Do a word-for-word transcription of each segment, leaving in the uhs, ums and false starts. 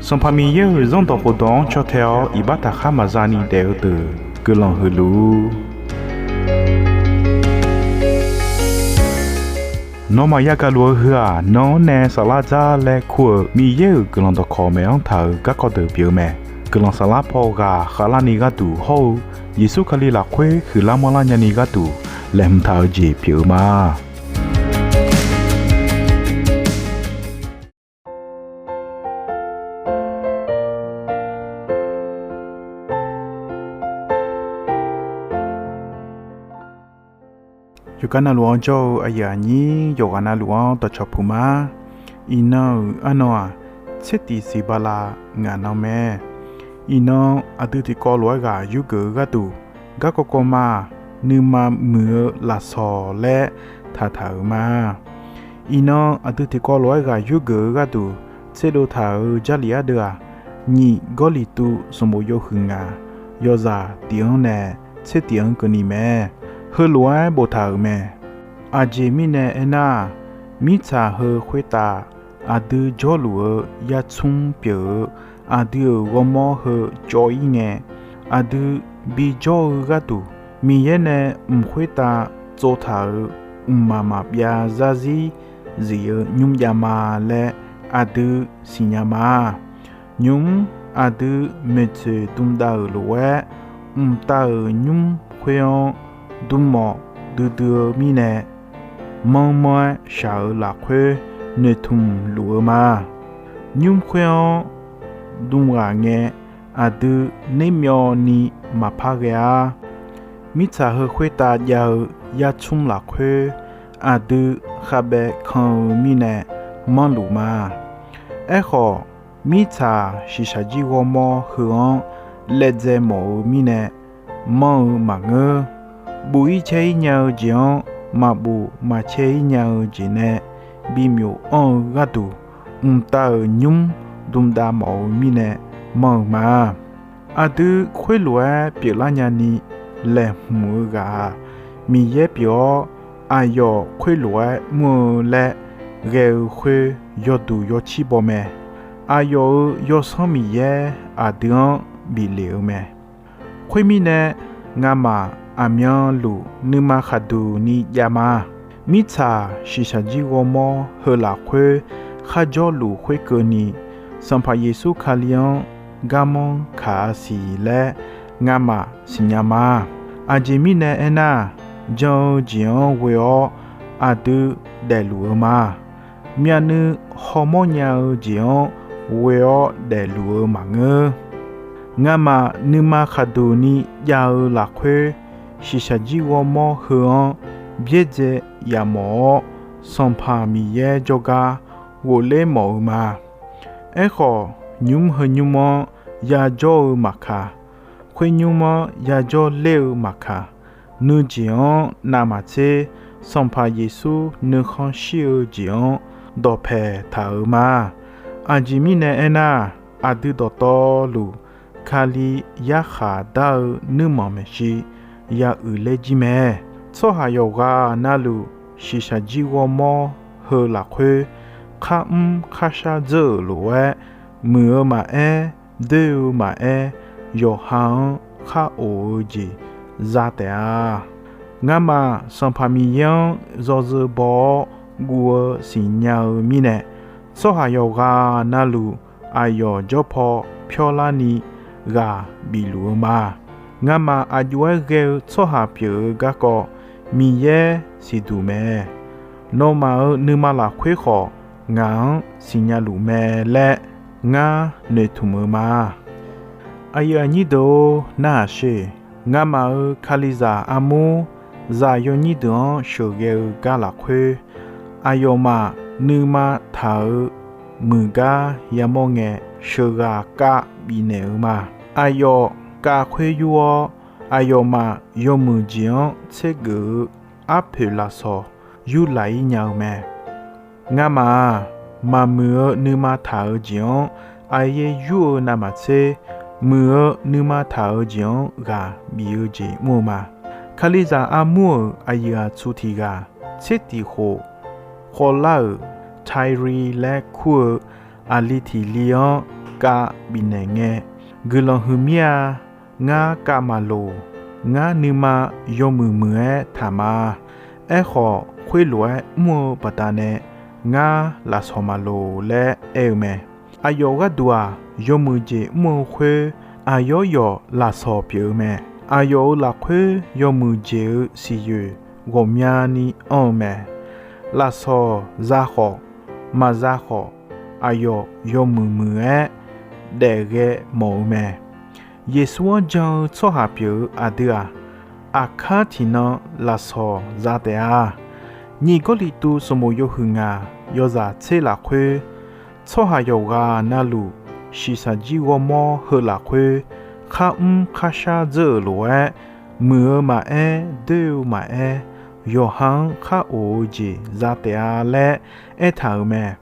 Sanqpaq Miqyaer-euq Zanrdawq khofdawq-anr caw tae-awr iqbax taqkhar maqza ni daef-eu deuq guiqlanq huiq luf-ur. Nawmaf yagaq luf-eu heu-aq, nan-anr nae saflar dzar laer kur-euq Miqyaer-euq guiqlanq dawqkawq maeq-anr taq-euq garkawv deuq pyeuf-eu mae. Guiqlanq saflar paw ghaq khavlarni gharduq hawr-eu Yeqsur Kali lafkhoer huiqlar manrlar nyani gharduq laeqhmq taq-eu jeq pyeuf-eu ma. Yawqgar navluf-anr jawr-eu aqyuif aqnyir yawqghaq navluf-anr dawqcawq puq ma. Iqnan-euq arnan-aq, tsertif siq bala ngaq nan mae. Iqnan aqdui tiqkawv lof-aer ghaq yurgeuf-eu gharduq, garkawv kawv ma-aq, nuima muiq-eu lafsawq laer taqtaq-euq ma. Iqnan aqdui tiqkawv lof-aer ghaq yurgeuf-eu gharduq tserdov taq-euq Jarlif ardeuv-aq, nyiq Gawrliqtu sanqbof yawhuiq ngaq, yawzaq tif-anr nae tsertif-anr keuvni mae. Heulof-aer boftaq-euq mae. Aqjeq mirnae aernar-aq, mirtsaq heu khoertav aqdui jawrluf-eu yartsmr pyeuf-eu aqdui-euq ghawrmawr heu cawv-ir ngae, aqdui bijawr-eu gharduq Miqyaer nae mq khoertav tsovtaq-euq mqmaq maqbyav zarzir zif-eu nymr jav ma laer aqdui siqnya ma. Nymq-mr aqdui maeqtsoeq dmdav-euq lof-aer, mqtav-euq nymr khoer-anr dm mawf duidui-eu mirnae, manrmanr-aer shaq-euq lafkhoer noeqtmq luf-eu ma. Nymr khoer-anr dm ghaq ngae, aqdui nermyawvni maqpar ghae-ar. Mirtsaq heu khoertav jav-eu yartsmr lafkhoer, aqdui khavbaev kan-eu mirnae manrluf ma. Aerkhawf, mirtsaq shiqshaq jir ghawrmawr heu-anr laevdzae mawf-eu mirnae manr-eu maqngeur. Buf-ir caer-ir nya-eu jeq-anr maqbuf maqcaer-ir nya-eu jeq nae bimyof anr-eu gharduq, mqtav-euq nymr dmdav mawf-eu mirnae manr-eu ma. Aqdui khoerlof-aer pyeuflar nyani laeqhmq-eu ghaq-aq, Miqyaer pyeuf-awr, aqyawf khoerlof-aer mr-eu laer ghae-eu khoer yawduq yawcir baw mae. Aqyawf-euq Yawsanr Miqyaer aqdui-anr bif lef-eu mae. Khoermirnae, ngamaf aqmyanluf nuima khaqduq ni jav ma. Mirtsaq shiqshaq jir ghawrmawr heu lafkhoer kharjawr luf khoerkeuvni, Sanqpaq Yeqsur Kali-anr garmanr kaq-a siq laer ngamaf siqnya ma. Aqjeq mirnae aernar, jan-eu jeq-anr ghoe-awr aqdui daefluf-eu ma. Myavnuiv hawmawr nya-eu jeq-anr ghoe-awr daefluf-eu maqngeur. Ngamaf nuima khaqduq ni jav-eu lafkhoer, shiqshaq jir ghawrmawr heu-anr byaerdzae yamawf-awr, Sanqpaq Miqyaer jawrgar ghofler mawf-eu ma. Aerkhawf, nymr heu nymr-anr yajawr-eu maqkaq, khoer nymr-anr yajawr ler-eu maqkaq, nuijeq-anr navmaqtser Sanqpaq Yeqsur nuikhanr shir-eu jeq-anr dawqpae taq-euq ma. Aqjeq mirnae aernar, aqdui dawqtawvluf Kali yarkhaq dar-eu nuirmanq maeqshi ya uiqler jir mae. Tsawrhaq yawqghaq navluf shiqshaq jir ghawrmawr heu lafkhoer, kharmr kharshar dzeur-euq lof-aer, muiq-eu maqaer, doer-eu maqaer, yawqha-anr khar of-eu jeq za taef-a. Ngamaf Sanqpaq Miqyaer-anr yawzeu baw-awr guv-eu siqnya-eu mirnae, tsawrhaq yawqghaq navluf aqyawf jawrpaw pyawrlarni ghaq bifluf-eu ma. Ngamaf aqjox-aer ghae-eu tsawrhaq pyeuf-eu garkawv Miqyaer siqduq mae. Nawmaf-euq nuima lafkhoer khawf ngaq-anr siqnya luf mae laer ngar noeqtmq-eu ma. Aqyuif aqnyir deuq-or, narhaq sher. Ngamaf-euq Kalizaq armur zaq yawnyir deuq-anr sheuqghae-eu gar lafkhoer, aqyawfmaf nuima taq-euq muiq gar yamawr ngae, sheuqghaq kav bifnaeq-eu ma. Aqyawf kav khoer yur-awr, aqyawfmaf yawmuiq jeq-anr tsergeuf-eu arpoeq lafsawq yurlaf-ir nya-eu mae. Ngamaf-aq, maqmuiq-eu nuima taq-eu jeq-anr aqyaer yur-eu navmaqtser, muiq-eu nuima taq-eu jeq-anr ghaq bif-eu jeq mr-eu ma. Kalizaq armur-euq aqyuif aqtsu tiq ghaq tser tiq khof khawvlar-euq Tairi laer kur-eu aqli tiq li-anr kav bifnaeq ngae, guiqlanq huiq mir-a. Ngar kav maqloq. Ngar nuima yawmuiq muiq-aer taq ma. Aerkhawf, khoerlof-aer mr-eu baqdanae ngar lafsawq maqloq laer aer-eu mae. Aqyawf gharduq-aq, yawmuiq jeq mr-eu khoer aqyawf yawf lafsawq pyeuf-eu mae. Aqyawf-euq lafkhoer yawmuiq jeq-eu siqyoeq ghawqmyani anr-eu mae. Lafsawq za khawf, maqza khawf, aqyawf yawmuiq muiq-aer daefghae mawf-eu mae. Yeqsur-anr jan-eu tsawrhaq pyeuf-eu aqdui-aq, aqkar tiqnan lafsawq za taef-a. Nyiq Gawrliqtu sanqbof yawhuiq ngaq yawzaq tser lafkhoer, tsawrhaq yawqghaq navluf shiqshaq jir ghawrmawr heu lafkhoer, kharmr kharshar dzeur-euq lof-aer, muiq-eu maqaer, doer-eu maqaer, yawqha-anr khar of-eu jeq za taef-a laer aertaq-euq mae.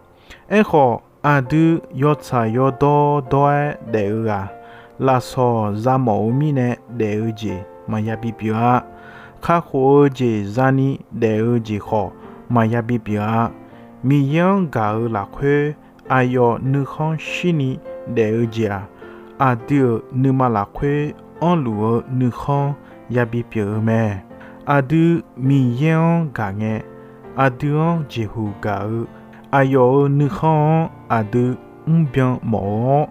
Aerkhawf, aqdui yawtsaq yawdawr dawr-aer daef-eu ghaq, lafsawq za mawf-eu mirnae daef-eu jeq maqya bipyeuf-a. Kakhof-eu jeq zani daef-eu jeq khawf maqya bipyeuf-a. Miqyaer-anr gaq-eu lafkhoer aqyawf nuikhanr shirni daef-eu jeq-aq, aqdui-euq nuima lafkhoer anrluf-eu nuikhanr yabi pyeuf-eu mae. Aqdui Miqyaer-anr gaq ngae, aqdui-anr jeqhuq gaq-eu aqyawf-euq nuikhanr-anr aqdui mrbyan mawf-eu-awr,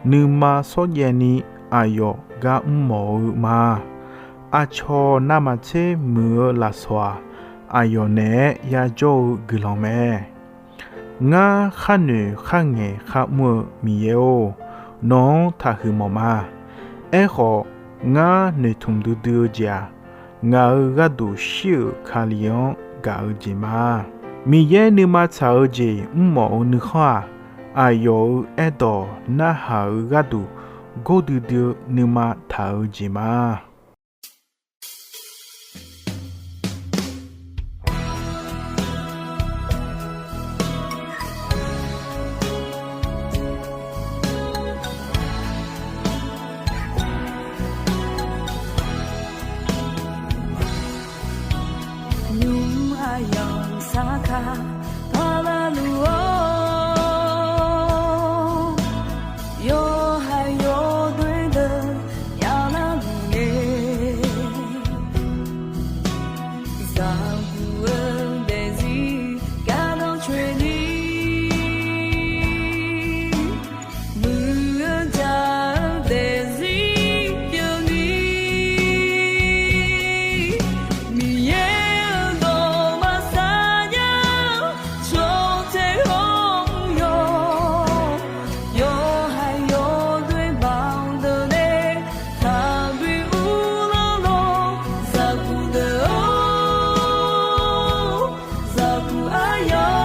nuima shawrjaev ni aqyawf gar mrmawf-eu ma. Aqcawq navmaqtser muiq-eu lafsawq-aq, aqyawf naeq-aer yajawr-eu guiqlanq mae. Ngar kharnoeq kharngaeq kharmr-eu Miqyaer-or, nawq-anr taqhuiq mawf ma. Aerkhawf, ngar noeqtmq duidui-eu jeq-aq, ngaq-euq gharduq shir-euq Kali-anr gaq-eu jeq ma. Miqyaer nuima tsaq-eu jeq mrmawf-eu nuikhanr-aq, aqyawf-euq aerdawq narhaq-eu gharduq gordui dui-eu nuima taq-eu jeq ma. Nymq aqyawf saqkaq paqlaq luf-awr, yawqha yawdoer deuq yaqlar luf ngae, zaqguq-eu daefzir gardanr coeni, muiq-eu jaq-eu daefzir pyeufni, Miqyaer-euq dawq maqsar nya-eu tsawrtae hawr-eu yawq, yawqha yawdoer baq-eu deuq nae taqbi uvlanr lawr, zaqguq deuq-or, zaqguq aqyawf